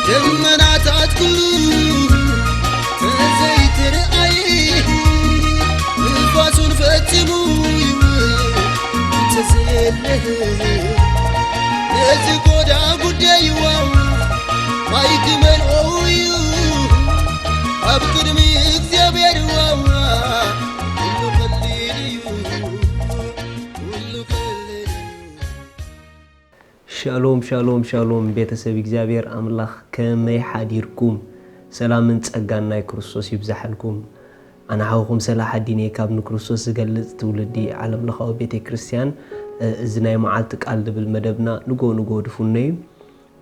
ደመናታት ኩሉ ተዘይትርኣይ፣ ንፋሱን ፈጺሙ ይውል ተዘየለ። ነዚ ጎዳ ጉዳይዋ ማይ ክመልኦ እዩ ኣብ ቅድሚ እግዚኣብሔር ዋዋ። ኩሉ ቀሊል እዩ፣ ኩሉ ቀሊል እዩ። ሻሎም ሻሎም ሻሎም፣ ቤተሰብ እግዚኣብሔር ኣምላኽ ከመይ ሓዲርኩም? ሰላምን ጸጋን ናይ ክርስቶስ ይብዛሓልኩም። ኣነ ሓውኹም ሰላሓዲን እየ ካብ ንክርስቶስ ዝገልጽ ትውልዲ ዓለም ለኻዊ ቤተ ክርስቲያን። እዚ ናይ መዓልቲ ቃል ዝብል መደብና ንጎ ንጎ ድፉነ እዩ።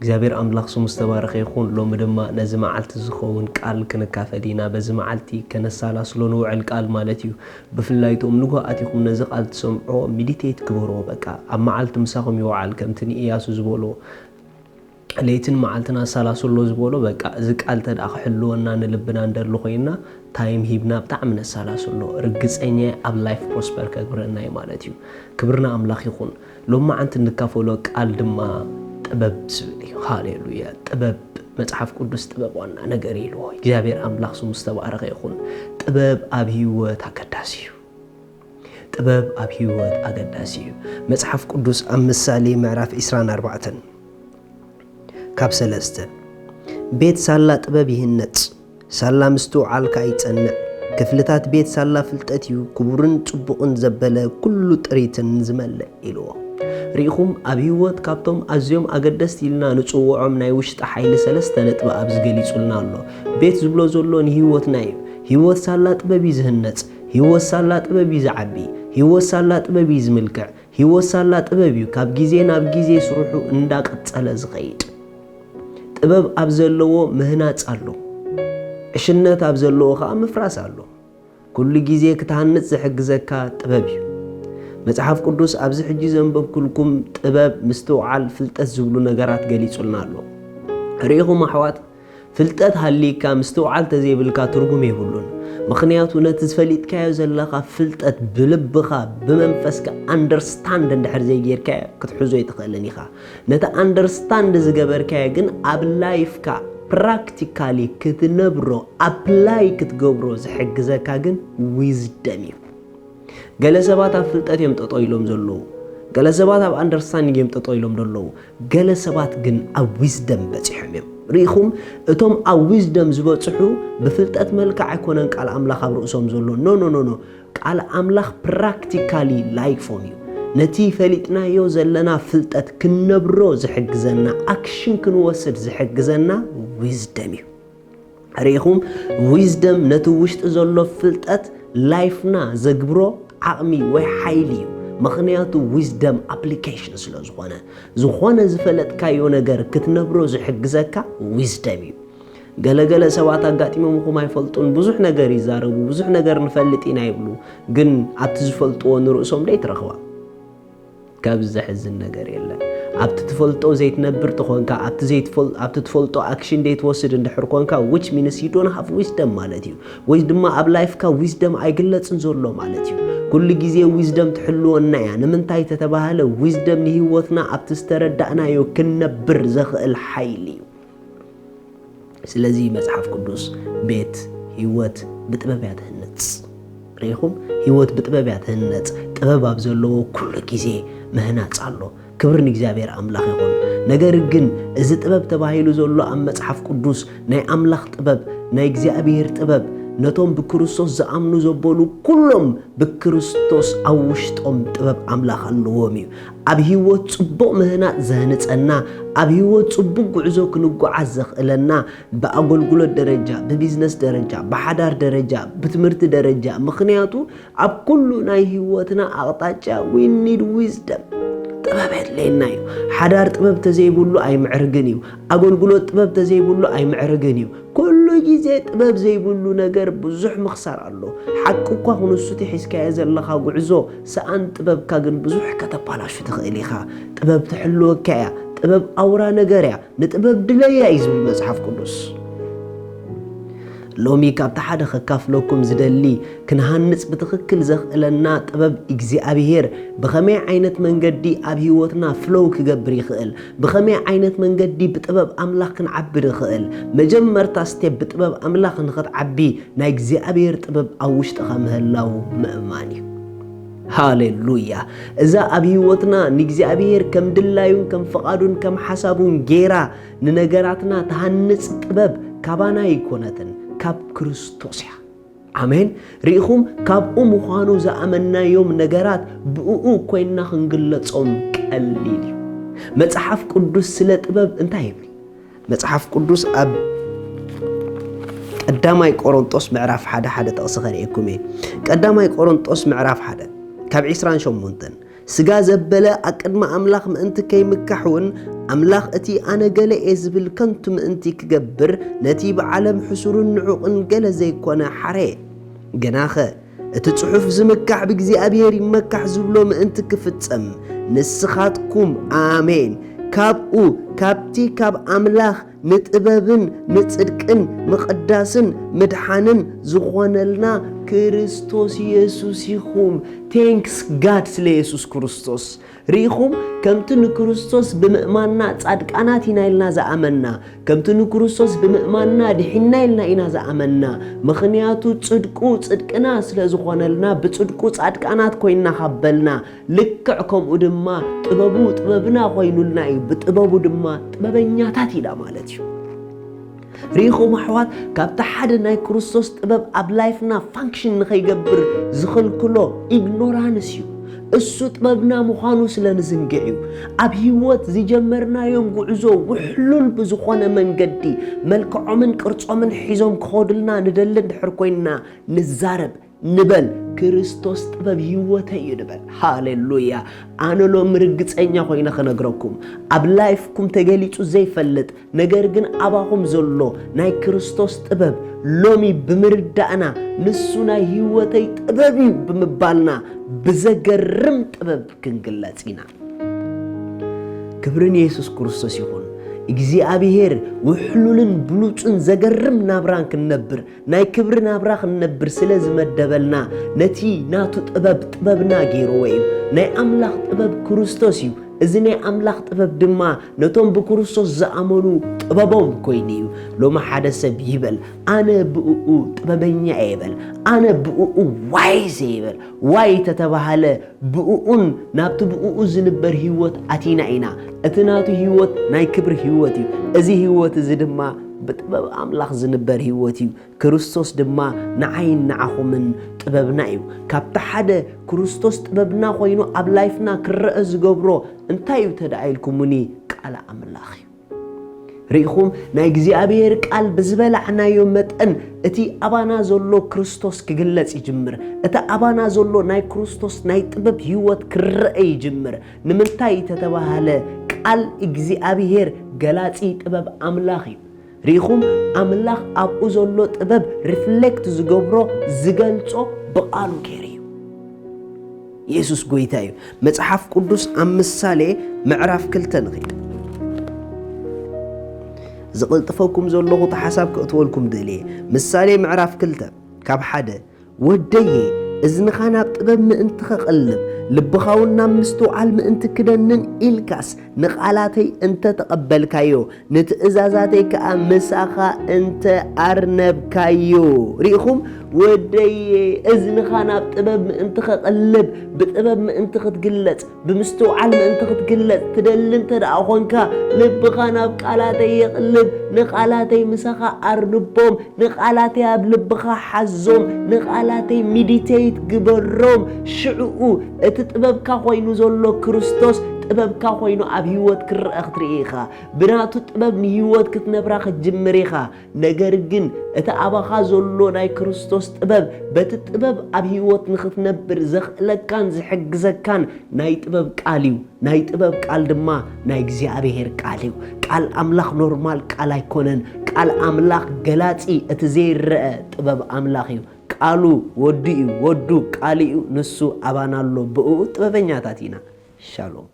እግዚኣብሔር ኣምላኽ ስሙ ዝተባረኸ ይኹን። ሎሚ ድማ ነዚ መዓልቲ ዝኸውን ቃል ክንካፈል ኢና። በዚ መዓልቲ ከነሳላስሎ ንውዕል ቃል ማለት እዩ። ብፍላይ እቶም ንጉሃት ኢኹም ነዚ ቃል ትሰምዕዎ፣ ሚዲቴት ግበርዎ። በቃ ኣብ መዓልቲ ምሳኹም ይውዓል፣ ከምቲ ንኢያሱ ዝበሎ፣ ለይትን መዓልትን ኣሳላስሎ ዝበሎ። በቃ እዚ ቃል ተደኣ ክሕልወና ንልብና እንደሊ ኮይና፣ ታይም ሂብና ብጣዕሚ ነሳላስሎ፣ ርግጸኛ እየ ኣብ ላይፍ ፕሮስፐር ከግብረና እዩ ማለት እዩ። ክብርና ኣምላኽ ይኹን። ሎማዓንቲ እንካፈሎ ቃል ድማ ጥበብ ዝብል እዩ። ሃሌሉያ! ጥበብ፣ መጽሓፍ ቅዱስ ጥበብ ዋና ነገር ኢልዎ። እግዚኣብሔር ኣምላኽ ስሙ ዝተባረኸ ይኹን። ጥበብ ኣብ ህይወት ኣገዳሲ እዩ። ጥበብ ኣብ ህይወት ኣገዳሲ እዩ። መጽሓፍ ቅዱስ ኣብ ምሳሌ ምዕራፍ ዕስራን ኣርባዕተን ካብ ሰለስተ፣ ቤት ሳላ ጥበብ ይህነጽ፣ ሳላ ምስትውዓል ከኣ ይጸንዕ። ክፍልታት ቤት ሳላ ፍልጠት እዩ፣ ክቡርን ጽቡቕን ዘበለ ኩሉ ጥሪትን ዝመልእ ኢልዎ። ርኢኹም፣ ኣብ ህይወት ካብቶም ኣዝዮም ኣገደስቲ ኢልና ንጽውዖም ናይ ውሽጢ ሓይሊ ሰለስተ ነጥቢ ኣብዚ ገሊጹልና ኣሎ። ቤት ዝብሎ ዘሎ ንህይወትና እዩ። ህይወት ሳላ ጥበብ እዩ ዝህነጽ፣ ህይወት ሳላ ጥበብ እዩ ዝዓቢ፣ ህይወት ሳላ ጥበብ እዩ ዝምልክዕ፣ ህይወት ሳላ ጥበብ እዩ ካብ ግዜ ናብ ግዜ ስርሑ እንዳቐጸለ ዝኸይድ። ጥበብ ኣብ ዘለዎ ምህናጽ ኣሎ፣ ዕሽነት ኣብ ዘለዎ ኸኣ ምፍራስ ኣሎ። ኩሉ ግዜ ክትሃንጽ ዝሕግዘካ ጥበብ እዩ። መጽሓፍ ቅዱስ ኣብዚ ሕጂ ዘንበብኩልኩም ጥበብ፣ ምስትውዓል፣ ፍልጠት ዝብሉ ነገራት ገሊጹልና ኣሎ። ርኢኹም ኣሕዋት፣ ፍልጠት ሃልይካ ምስትውዓል ተዘይብልካ ትርጉም የብሉን። ምኽንያቱ ነቲ ዝፈሊጥካዮ ዘለኻ ፍልጠት ብልብኻ ብመንፈስካ ኣንደርስታንድ እንድሕር ዘይጌርካዮ ክትሕዞ ኣይትኽእልን ኢኻ። ነቲ ኣንደርስታንድ ዝገበርካዮ ግን ኣብ ላይፍካ ፕራክቲካሊ ክትነብሮ ኣፕላይ ክትገብሮ ዝሕግዘካ ግን ዊዝደም እዩ። ገለ ሰባት ኣብ ፍልጠት እዮም ጠጠው ኢሎም ዘለዉ። ገለ ሰባት ኣብ ኣንደርስታንዲንግ እዮም ጠጠው ኢሎም ዘለዉ። ገለ ሰባት ግን ኣብ ዊዝደም በጺሖም እዮም። ርኢኹም፣ እቶም ኣብ ዊዝደም ዝበጽሑ ብፍልጠት መልክዕ ኣይኮነን ቃል ኣምላኽ ኣብ ርእሶም ዘሎ። ኖ ኖ ኖ ኖ፣ ቃል ኣምላኽ ፕራክቲካሊ ላይፎም እዩ። ነቲ ፈሊጥናዮ ዘለና ፍልጠት ክንነብሮ ዝሕግዘና፣ ኣክሽን ክንወስድ ዝሕግዘና ዊዝደም እዩ። ርኢኹም፣ ዊዝደም ነቲ ውሽጢ ዘሎ ፍልጠት ላይፍና ዘግብሮ ዓቕሚ ወይ ሓይሊ እዩ። ምኽንያቱ ዊዝደም ኣፕሊኬሽን ስለ ዝኾነ፣ ዝኾነ ዝፈለጥካዮ ነገር ክትነብሮ ዝሕግዘካ ዊዝደም እዩ። ገለገለ ሰባት ኣጋጢሞምኹም ኣይፈልጡን፣ ብዙሕ ነገር ይዛረቡ፣ ብዙሕ ነገር ንፈልጥ ኢና ይብሉ፣ ግን ኣብቲ ዝፈልጥዎ ንርእሶም ደይትረኽባ። ካብዚ ዘሕዝን ነገር የለን። ኣብቲ ትፈልጦ ዘይትነብር ተኾንካ፣ ኣብቲ ዘይትፈል-፣ ኣብቲ ትፈልጦ ኣክሽን ዘይትወስድ እንድሕር ኮንካ፣ which means you don't have wisdom ማለት እዩ። ወይ ድማ ኣብ ላይፍካ ዊዝደም ኣይግለጽን ዘሎ ማለት እዩ። ኩሉ ግዜ ዊዝደም ትሕልወና እያ። ንምንታይ ተተባህለ፣ ዊዝደም ንህይወትና ኣብቲ ዝተረዳእናዮ ክንነብር ዘኽእል ሓይሊ እዩ። ስለዚ መጽሓፍ ቅዱስ፣ "ቤት ህይወት ብጥበብ እያ ትህነጽ።" ርኢኹም? ህይወት ብጥበብ እያ ትህነጽ። ጥበብ ኣብ ዘለዎ ኩሉ ግዜ ምህናጽ ኣሎ። ክብሪ ንእግዚኣብሔር ኣምላኽ ይኹን። ነገር ግን እዚ ጥበብ ተባሂሉ ዘሎ ኣብ መጽሓፍ ቅዱስ ናይ ኣምላኽ ጥበብ፣ ናይ እግዚኣብሔር ጥበብ፣ ነቶም ብክርስቶስ ዝኣምኑ ዘበሉ ኩሎም ብክርስቶስ ኣብ ውሽጦም ጥበብ ኣምላኽ ኣለዎም እዩ። ኣብ ህይወት ጽቡቕ ምህናጽ ዘህንጸና፣ ኣብ ህይወት ጽቡቕ ጉዕዞ ክንጓዓዝ ዘኽእለና፣ ብኣገልግሎት ደረጃ፣ ብቢዝነስ ደረጃ፣ ብሓዳር ደረጃ፣ ብትምህርቲ ደረጃ። ምኽንያቱ ኣብ ኩሉ ናይ ህይወትና ኣቕጣጫ we need wisdom። ጥበብ የድልየና እዩ። ሓዳር ጥበብ ተዘይብሉ ኣይምዕርግን እዩ። ኣገልግሎት ጥበብ ተዘይብሉ ኣይምዕርግን እዩ። ኩሉ ግዜ ጥበብ ዘይብሉ ነገር ብዙሕ ምኽሳር ኣሎ። ሓቂ እኳ ክንሱ እቲ ሒዝካዮ ዘለኻ ጉዕዞ፣ ሰኣን ጥበብካ ግን ብዙሕ ከተባላሹ ትኽእል ኢኻ። ጥበብ ትሕልወካ እያ። ጥበብ ኣውራ ነገር እያ፣ ንጥበብ ድለያ እዩ ዝብል መጽሓፍ ቅዱስ። ሎሚ ካብቲ ሓደ ከካፍለኩም ዝደሊ፣ ክንሃንጽ ብትኽክል ዘኽእለና ጥበብ እግዚኣብሔር ብኸመይ ዓይነት መንገዲ ኣብ ህይወትና ፍሎው ክገብር ይኽእል፣ ብኸመይ ዓይነት መንገዲ ብጥበብ ኣምላኽ ክንዓቢ ንኽእል፣ መጀመርታ ስቴፕ ብጥበብ ኣምላኽ ንኽትዓቢ ናይ እግዚኣብሔር ጥበብ ኣብ ውሽጥኻ ምህላው ምእማን እዩ። ሃሌሉያ። እዛ ኣብ ህይወትና ንእግዚኣብሔር ከም ድላዩን ከም ፍቓዱን ከም ሓሳቡን ጌራ ንነገራትና ትሃንጽ ጥበብ ካባና ኣይኮነትን፣ ካብ ክርስቶስ እያ። ኣሜን። ርኢኹም፣ ካብኡ ምዃኑ ዝኣመናዮም ነገራት ብእኡ ኮይንና ክንግለጾም ቀሊል እዩ። መጽሓፍ ቅዱስ ስለ ጥበብ እንታይ ይብል? መጽሓፍ ቅዱስ ኣብ ቀዳማይ ቆሮንጦስ ምዕራፍ ሓደ ሓደ ጥቕሲ ከርእየኩም እየ። ቀዳማይ ቆሮንጦስ ምዕራፍ ሓደ ካብ ዕስራን ሸሞንተን፣ ስጋ ዘበለ ኣቅድሚ ኣምላኽ ምእንቲ ከይምካሕ እውን፣ ኣምላኽ እቲ ኣነ ገለ እየ ዝብል ከንቱ ምእንቲ ክገብር፣ ነቲ ብዓለም ሕሱርን ንዑቕን ገለ ዘይኮነ ሓረየ። ግናኸ እቲ ጽሑፍ ዝምካሕ ብእግዚኣብሔር ይመካሕ ዝብሎ ምእንቲ ክፍጸም፣ ንስኻትኩም፣ ኣሜን፣ ካብኡ፣ ካብቲ ካብ ኣምላኽ ንጥበብን ንጽድቅን ምቕዳስን ምድሓንን ዝኾነልና ክርስቶስ የሱስ ኢኹም። ቴንክስ ጋድ ስለ የሱስ ክርስቶስ። ርኢኹም፣ ከምቲ ንክርስቶስ ብምእማንና ጻድቃናት ኢና ኢልና ዝኣመንና፣ ከምቲ ንክርስቶስ ብምእማንና ድሒንና ኢልና ኢና ዝኣመንና። ምኽንያቱ ጽድቁ ጽድቅና ስለ ዝኾነልና፣ ብጽድቁ ጻድቃናት ኮይንና ካበልና፣ ልክዕ ከምኡ ድማ ጥበቡ ጥበብና ኮይኑልና እዩ፣ ብጥበቡ ድማ ጥበበኛታት ኢና ማለት እዩ። ርኢኹም ኣሕዋት፣ ካብቲ ሓደ ናይ ክርስቶስ ጥበብ ኣብ ላይፍና ፋንክሽን ንኸይገብር ዝኽልክሎ ኢግኖራንስ እዩ። እሱ ጥበብና ምዃኑ ስለ ንዝንግዕ እዩ። ኣብ ህይወት ዝጀመርናዮም ጉዕዞ ውሕሉል ብዝኾነ መንገዲ መልክዖምን ቅርጾምን ሒዞም ክኸዱልና ንደሊ እንድሕር ኮይንና ንዛረብ፣ ንበል፣ ክርስቶስ ጥበብ ህይወተይ እዩ ንበል። ሃሌሉያ። ኣነ ሎም ርግጸኛ ኮይነ ክነግረኩም፣ ኣብ ላይፍኩም ተገሊጹ ዘይፈልጥ ነገር ግን ኣባኹም ዘሎ ናይ ክርስቶስ ጥበብ ሎሚ ብምርዳእና፣ ንሱ ናይ ህይወተይ ጥበብ እዩ ብምባልና፣ ብዘገርም ጥበብ ክንግለጽ ኢና። ክብሪ ንየሱስ ክርስቶስ ይኹን። እግዚኣብሔር ውሕሉልን ብሉጽን ዘገርም ናብራን ክንነብር፣ ናይ ክብሪ ናብራ ክንነብር ስለ ዝመደበልና፣ ነቲ ናቱ ጥበብ ጥበብና ገይርዎ እዩ። ናይ ኣምላኽ ጥበብ ክርስቶስ እዩ። እዚ ናይ ኣምላኽ ጥበብ ድማ ነቶም ብክርስቶስ ዝኣመኑ ጥበቦም ኮይኑ እዩ። ሎሚ ሓደ ሰብ ይበል፣ "ኣነ ብእኡ ጥበበኛ እየ" ይበል። "ኣነ ብእኡ ዋይዝ እየ" ይበል። ዋይ ተተባሃለ ብእኡን ናብቲ ብእኡ ዝንበር ህይወት ኣቲና ኢና። እቲ ናቱ ህይወት ናይ ክብሪ ህይወት እዩ። እዚ ህይወት እዚ ድማ ብጥበብ ኣምላኽ ዝንበር ህይወት እዩ። ክርስቶስ ድማ ንዓይን ንዓኹምን ጥበብና እዩ። ካብቲ ሓደ ክርስቶስ ጥበብና ኮይኑ ኣብ ላይፍና ክረአ ዝገብሮ እንታይ እዩ ተደኣ ኢልኩምኒ? ቃል ኣምላኽ እዩ። ርኢኹም፣ ናይ እግዚኣብሔር ቃል ብዝበላዕናዮ መጠን እቲ ኣባና ዘሎ ክርስቶስ ክግለጽ ይጅምር። እቲ ኣባና ዘሎ ናይ ክርስቶስ ናይ ጥበብ ህይወት ክረአ ይጅምር። ንምንታይ ተተባሃለ? ቃል እግዚኣብሔር ገላጺ ጥበብ ኣምላኽ እዩ። ርኢኹም፣ ኣምላኽ ኣብኡ ዘሎ ጥበብ ሪፍሌክት ዝገብሮ፣ ዝገልጾ ብቓሉ ገይሩ እዩ። የሱስ ጎይታ እዩ። መጽሓፍ ቅዱስ ኣብ ምሳሌ ምዕራፍ ክልተ ንኺድ። ዝቕልጥፈኩም ዘለኹ እቲ ሓሳብ ክእትወልኩም ደልየ። ምሳሌ ምዕራፍ ክልተ ካብ ሓደ፣ "ወደየ፣ እዝንኻ ናብ ጥበብ ምእንቲ ኸቕልብ፣ ልብኻ እውን ናብ ምስትውዓል ምእንቲ ክደንን ኢልካስ፣ ንቓላተይ እንተ ተቐበልካዮ፣ ንትእዛዛተይ ከኣ ምሳኻ እንተ ኣርነብካዮ።" ርኢኹም? "ወደየ፣ እዝንኻ ናብ ጥበብ ምእንቲ ኸቕልብ፣ ብጥበብ ምእንቲ ክትግለጽ፣ ብምስትውዓል ምእንቲ ክትግለጽ ትደሊ እንተ ደኣ ኾንካ፣ ልብኻ ናብ ቃላተይ የቕልብ፣ ንቓላተይ ምሳኻ ኣርንቦም፣ ንቓላተይ ኣብ ልብኻ ሓዞም፣ ንቓላተይ ሚዲቴይት ግበሮም። ሽዕኡ እቲ ጥበብካ ኮይኑ ዘሎ ክርስቶስ ጥበብካ ኮይኑ ኣብ ህይወት ክረአ ክትርኢ ኢኻ። ብናቱ ጥበብ ንህይወት ክትነብራ ክትጅምር ኢኻ። ነገር ግን እቲ ኣባኻ ዘሎ ናይ ክርስቶስ ጥበብ፣ በቲ ጥበብ ኣብ ህይወት ንኽትነብር ዘኽእለካን ዝሕግዘካን ናይ ጥበብ ቃል እዩ። ናይ ጥበብ ቃል ድማ ናይ እግዚኣብሔር ቃል እዩ። ቃል ኣምላኽ ኖርማል ቃል ኣይኮነን። ቃል ኣምላኽ ገላጺ፣ እቲ ዘይረአ ጥበብ ኣምላኽ እዩ። ቃሉ ወዱ እዩ፣ ወዱ ቃል እዩ፣ ንሱ ኣባና ኣሎ፣ ብእኡ ጥበበኛታት ኢና። ሻሎም።